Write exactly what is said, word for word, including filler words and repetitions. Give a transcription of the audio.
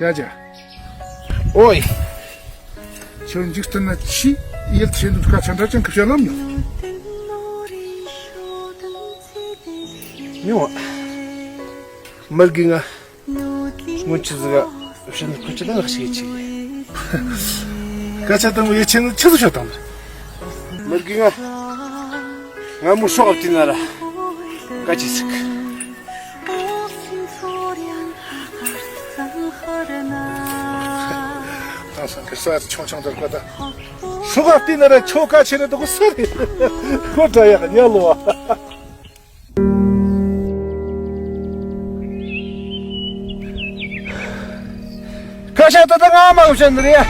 ཡ་ཅག་ཨོའི། ཁྱོད་འཇིག་རྟེན་ན་ཆི་ཡིད་ཆེས་འདུག་སྐད་ཆ་འདྲ་ཅན་གི་བཤད་ལམ་ཡོད། ཉོ། མི་དགེ་ང་སྔོན་ཆི་ཟིག་བཤད་ནི་ཁོ་ཅི་ལ་ང་ཞིག་ཡིད་ཆེས། སྐད་ཆ་དང་ཡིད་ཆེས་ནི་ཆི་ཟིག་བཤད་དང་། མི་དགེ་ང་ང་མོ་ཤོག་ཨ་བཏིན་ན་ར་སྐད་ཆ་ཟིག་ཁ་སང་གི་ས་ཆུང་ཆུང་དུ་བཀོད་ད། ཤོག་ཨ་བཏིན་ན་ར་ཆོ་ག་ཆེ་ནི་དུ་གོ་ས་རེད། ཁོ་འདྲ་ཡག་ཉལ་ལོ་བ། ཁ་ཤས་ད་ལྟ་ང་མ་བཤད་ནི་རེད།